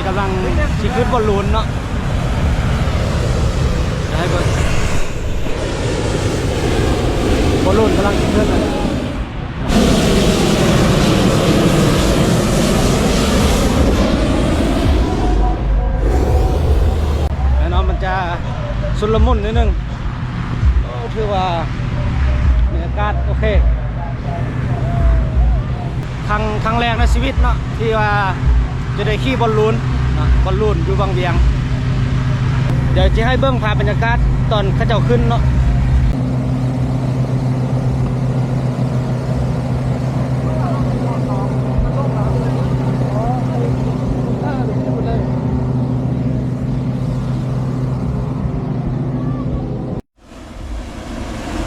ກຳລັງຊິຂຶ້ນບອນລູນເນາະ ດຽວໃຫ້ເບິ່ງ ບອນລູນກຳລັງຊິຂຶ້ນແລ້ວ. ແນ່ນອນມັນຈະຊຸນລະມຸນນິດໜຶ່ງ. ໂອ້ ຖືວ່າບັນຍາກາດໂອເຄ ຄັ້ງ ຄັ້ງແລກໃນຊີວິດເນາະ ທີ່ວ່າຈະໄດ້ຂີ່ບອນລູນເນາະ ບອນລູນຢູ່ວັງວຽງ. ດຽວຊິໃຫ້ເບິ່ງພາບບັນຍາກາດຕອນເຂົາເຈົ້າຂຶ້ນເນາະ.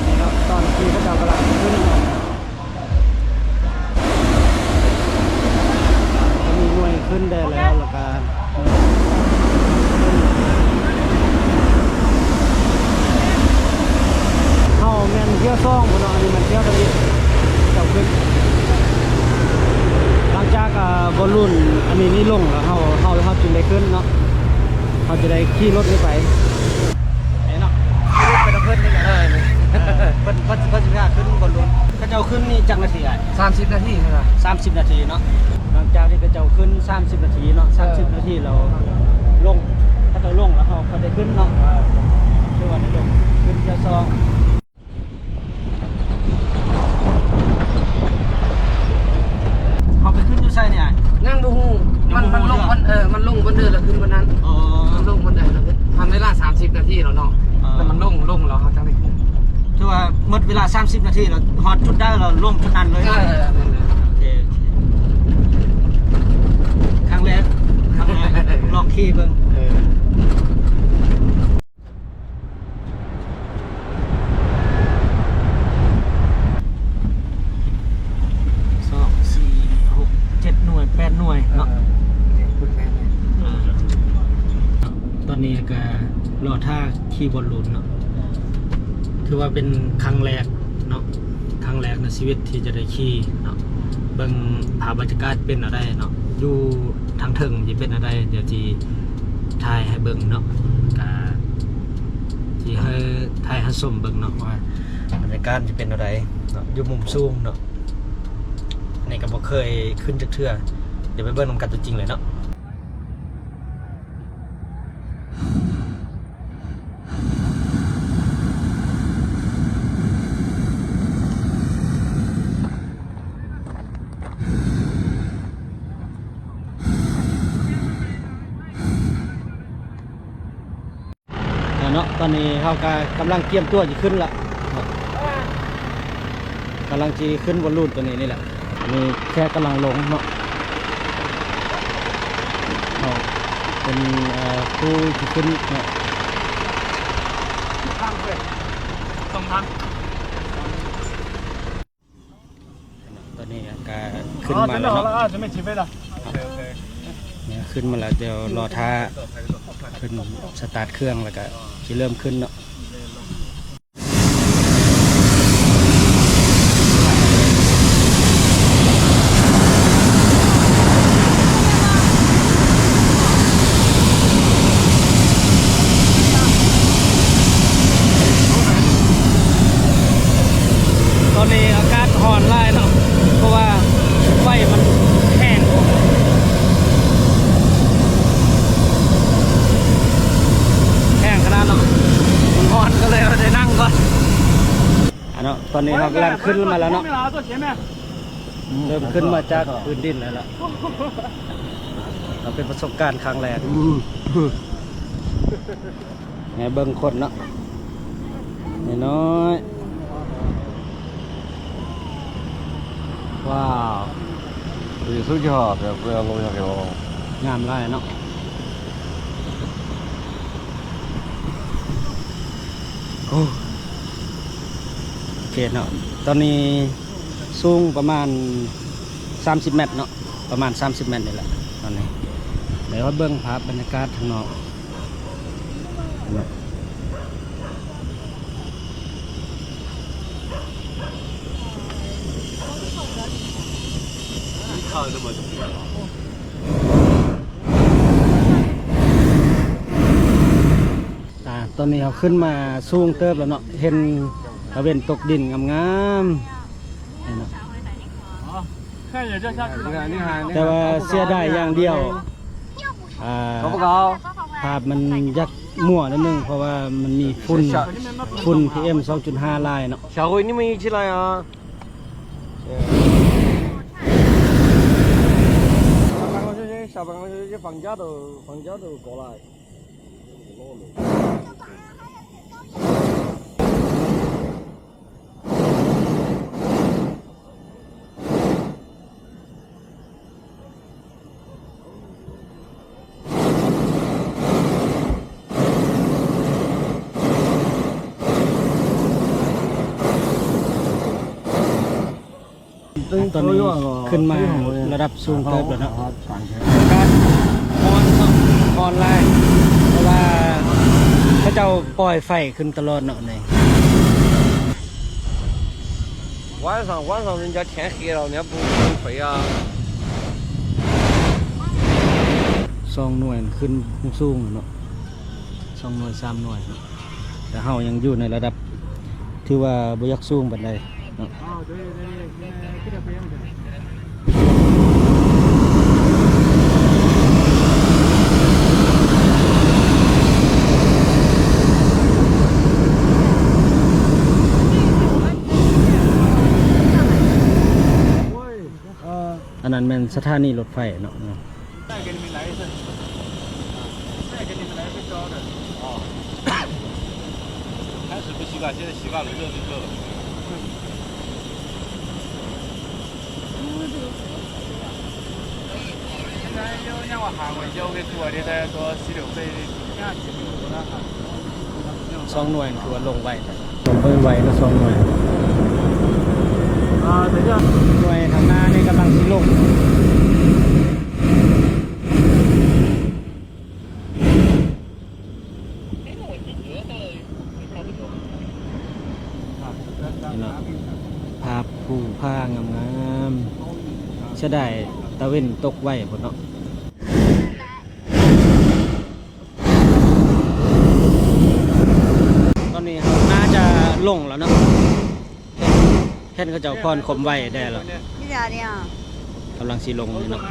ນີ້ເນາະ ຕອນທີ່ເຂົາເຈົ້າກຳລັງຂຶ້ນເນາະ ມີໜ່ວຍຂຶ້ນໄດ້ແລ້ວ ແລ້ວກະ ເຮົາແມ່ນຖ້ຽວສອງພຸ້ນເນາະ ອັນນີ້ແມ່ນຖ້ຽວທຳອິດ ເຈົ້າຂຶ້ນ ຫຼັງຈາກ ອ່າ ບອນລູນອັນນີ້ນີ້ລົງແລ້ວ ເຮົາ ເຮົາ ເຮົາຈຶ່ງໄດ້ຂຶ້ນເນາະ ເຮົາຈະໄດ້ຂີ່ລົດນີ້ໄປ. ເອີເນາະ ໄປນຳເພິ່ນນີ້ແຫຼະ ເອີ ເພິ່ນ ເພິ່ນ ເພິ່ນຊິພາຂຶ້ນບອນລູນ. ເຂົາເຈົ້າຂຶ້ນນີ້ຈັກນາທີອ້າຍ? ສາມສິບນາທີເນາະ ສາມສິບນາທີເນາະ. ຫຼັງຈາກທີ່ເຂົາເຈົ້າຂຶ້ນສາມສິບນາທີເນາະ ສາມສິບນາທີແລ້ວລົງ ເຂົາເຈົ້າລົງແລ້ວເຮົາກໍໄດ້ຂຶ້ນເນາະ ຖືວ່າໄດ້ລົງ ຂຶ້ນເທື່ອສອງ. ເຮົາໄປຂຶ້ນຢູ່ໃສນີ້ອ້າຍ? ຍັງບໍ່ຮູ້ ຍັງບໍ່ຮູ້ ມັນລົງບ່ອນ ເອີ ມັນລົງບ່ອນເດີແລ້ວຂຶ້ນບ່ອນນັ້ນ. ອໍ ມັນລົງບ່ອນໃດແລ້ວຂຶ້ນ ທັນເວລາສາມສິບນາທີແລ້ວເນາະ ເອີ ແລ້ວມັນລົງ ລົງແລ້ວເຮົາຈັ່ງໄດ້ຂຶ້ນ. ຖືວ່າໝົດເວລາສາມສິບນາທີແລ້ວ ຮອດຈຸດໃດແລ້ວລົງຈຸດນັ້ນເລີຍ. ເອີ ແມ່ນແຫຼະ ໂອເຄ ໂອເຄ. ຄັ້ງແລກ ຄັ້ງແລກ ລອງຂີ່ເບິ່ງ ເອີ. ສອງ ສີ່ ຫົກ ເຈັດໜ່ວຍ ແປດໜ່ວຍເນາະ ເອີ ເຈັດ ແປດໜ່ວຍ. ອ່າ ຕອນນີ້ກະລໍຖ້າຂີ່ບອນລູນເນາະ ເອີ ຖືວ່າເປັນຄັ້ງແລກເນາະ ຄັ້ງແລກໃນຊີວິດທີ່ຈະໄດ້ຂີ່ເນາະ ເບິ່ງພາບບັນຍາກາດເປັນແນວໃດເນາະ ຢູ່ທາງເທິງມັນຈະເປັນແນວໃດ ດຽວຊິຖ່າຍໃຫ້ເບິ່ງເນາະ ກະ ທີ່ໃຫ້ ຖ່າຍໃຫ້ຊົມເບິ່ງເນາະ ວ່າບັນຍາກາດມັນຈະເປັນແນວໃດເນາະ ຢູ່ມຸມສູງເນາະ. ອັນນີ້ກໍບໍ່ເຄີຍຂຶ້ນຈັກເທື່ອ ດຽວໄປເບິ່ງນຳກັນຕົວຈິງເລີຍເນາະ. ເນາະ ຕອນນີ້ເຮົາກະກຳລັງກຽມຕົວຊິຂຶ້ນລະເນາະ ກຳລັງຊິຂຶ້ນບອນລູນຕົວນີ້ນີ້ແຫຼະ ອັນນີ້ແຄ່ກຳລັງລົງເນາະ ເຮົາເປັນ ເອີ ຄູຊິຂຶ້ນເນາະ. ຕ້ອງທຳ ຕອນນີ້ກະຂຶ້ນມາແລ້ວເນາະ ຂຶ້ນມາແລ້ວ ດຽວລໍຖ້າເພິ່ນສະຕາດເຄື່ອງ ແລ້ວກະຊິເລີ່ມຂຶ້ນເນາະ. ຕອນນີ້ອາກາດຮ້ອນຫຼາຍເນາະ ເພາະວ່າໄຟມັນແຮງ ແຮງຂະໜາດເນາະ ມັນຮ້ອນ ກໍເລີຍໄດ້ນັ່ງກ່ອນ. ອາເນາະ ຕອນນີ້ເຮົາກຳລັງຂຶ້ນມາແລ້ວເນາະ ເລີ່ມຂຶ້ນມາຈາກພື້ນດິນແລ້ວລະ ເປັນປະສົບການຄັ້ງແລກ ໃຫ້ເບິ່ງຄົນເນາະ ນ້ອຍໆ ວ້າວ ສຸດຍອດ ແບບ ງາມຫຼາຍເນາະ ໂອ້ ໂອເຄເນາະ ຕອນນີ້ ສູງປະມານສາມສິບແມັດເນາະ ປະມານສາມສິບແມັດນີ້ແຫຼະ ຕອນນີ້ ດຽວເຮົາເບິ່ງພາບບັນຍາກາດທາງນອກເນາະ. ເຂົ້າໄດ້ບໍ່? ໂອ້ ຕອນນີ້ເຮົາຂຶ້ນມາສູງເຕີບແລ້ວເນາະ ເຫັນຕາເວັນຕົກດິນງາມໆ ນີ້ເນາະ. ແຕ່ວ່າເສຍດາຍຢ່າງດຽວ ອ່າ ພາບມັນຢາກມົວໜ້ອຍໜຶ່ງ ເພາະວ່າມັນມີຝຸ່ນ ຝຸ່ນ ພີເອັມ ສອງຈຸດຫ້າ ຫຼາຍເນາະ. ຕອນນີ້ຂຶ້ນມາລະດັບສູງເຕີບແລ້ວເນາະ. ອາກາດຮ້ອນເນາະ ຮ້ອນຫຼາຍ ເພາະວ່າເຂົາເຈົ້າປ່ອຍໄຟຂຶ້ນຕະຫຼອດເນາະນີ້. ສອງໜ່ວຍຂຶ້ນສູງເນາະ ສອງໜ່ວຍ ສາມໜ່ວຍເນາະ. ແຕ່ເຮົາຍັງຢູ່ໃນລະດັບ ຖືວ່າບໍ່ຢາກສູງປານໃດເນາະ. ອັນນັ້ນແມ່ນສະຖານີລົດໄຟເນາະ. ສອງໜ່ວຍ ຄືວ່າລົງໄວແທ້. ລົງໄວເນາະ ສອງໜ່ວຍ. ໜ່ວຍທາງໜ້ານີ້ກຳລັງຊິລົງ. ນີ້ເນາະ ພາບພູຜາງາມໆ ເສຍດາຍຕາເວັນຕົກໄວໂພດເນາະ. ຕອນນີ້ເຮົາໜ້າຈະລົງແລ້ວເນາະ. ເຫັນເຂົາເຈົ້າຜ່ອນຄວາມໄວແດ່ແລ້ວ ກຳລັງຊິລົງນີ້ເນາະ.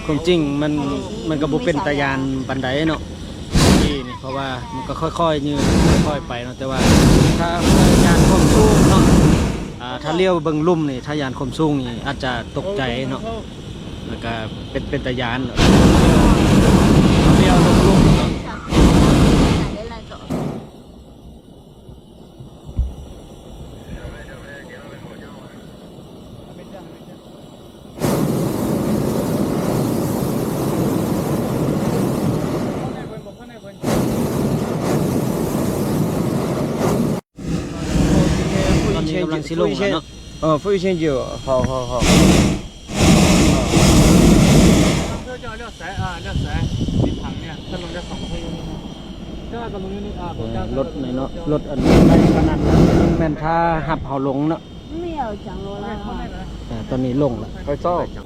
ຄວາມຈິງມັນ ມັນກໍບໍ່ເປັນຕາຢ້ານປານໃດເນາະ ທີ່ນີ້ ເພາະວ່າມັນກໍຄ່ອຍໆຍືດ ຄ່ອຍໆໄປເນາະ. ແຕ່ວ່າຖ້າຢ້ານຄວາມສູງເນາະ ອ່າ ຖ້າລ້ຽວເບິ່ງລຸ່ມນີ້ ຖ້າຢ້ານຄວາມສູງນີ້ອາດຈະຕົກໃຈເນາະ ແລ້ວກໍເປັນ ເປັນຕາຢ້ານເນາະ ລ້ຽວເບິ່ງລຸ່ມເນາະ. ຕອນນີ້ກຳລັງຊິລົງແລ້ວເນາະ. ເອີ 好，好，好。 ເອີ ລົດນ້ອຍເນາະ ລົດອັນໃຫຍ່ປານນັ້ນ ແມ່ນຖ້າຮັບເຮົາລົງເນາະ. ເອີ ຕອນນີ້ລົງແລ້ວ.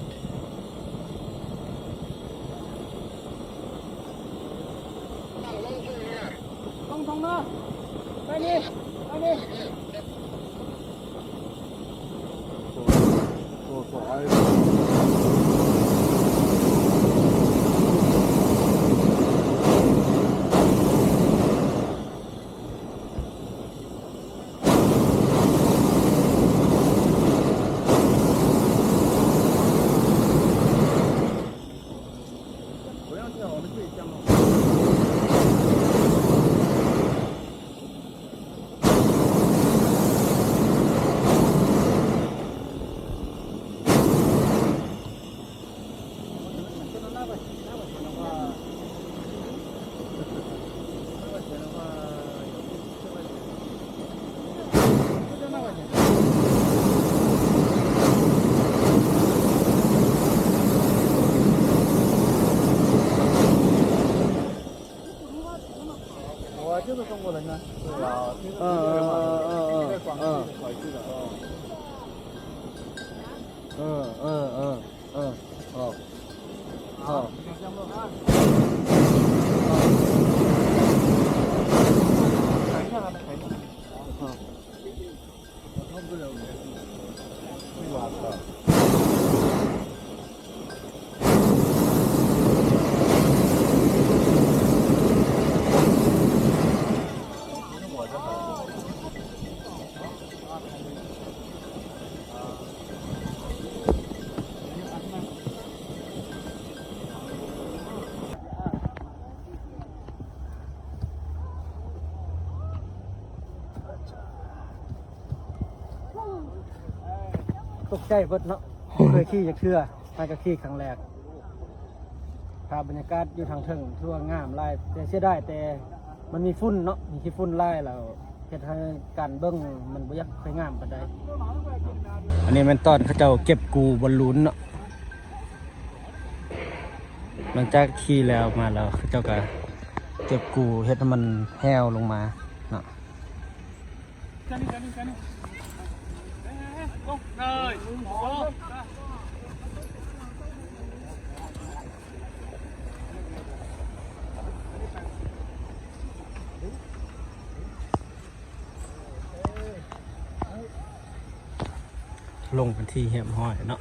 ຕົກໃຈເບິດເນາະ ບໍ່ເຄີຍຂີ່ຈັກເທື່ອ ຫາກະຂີ່ຄັ້ງແລກ. ພາບບັນຍາກາດຢູ່ທາງເທິງຖືວ່າງາມຫຼາຍ ແຕ່ເສຍດາຍແຕ່ມັນມີຝຸ່ນເນາະ ມີຂີ້ຝຸ່ນຫຼາຍ ແລ້ວເຮັດໃຫ້ການເບິ່ງມັນບໍ່ຢາກຄ່ອຍງາມປານໃດ. ອັນນີ້ແມ່ນຕອນເຂົາເຈົ້າເກັບກູ້ບອນລູນເນາະ ຫຼັງຈາກຂີ່ແລ້ວມາແລ້ວ ເຂົາເຈົ້າກະເກັບກູ້ເຮັດໃຫ້ມັນແຫ້ວລົງມາເນາະ. ລົງເປັນທີ່ຮຽບຮ້ອຍເນາະ.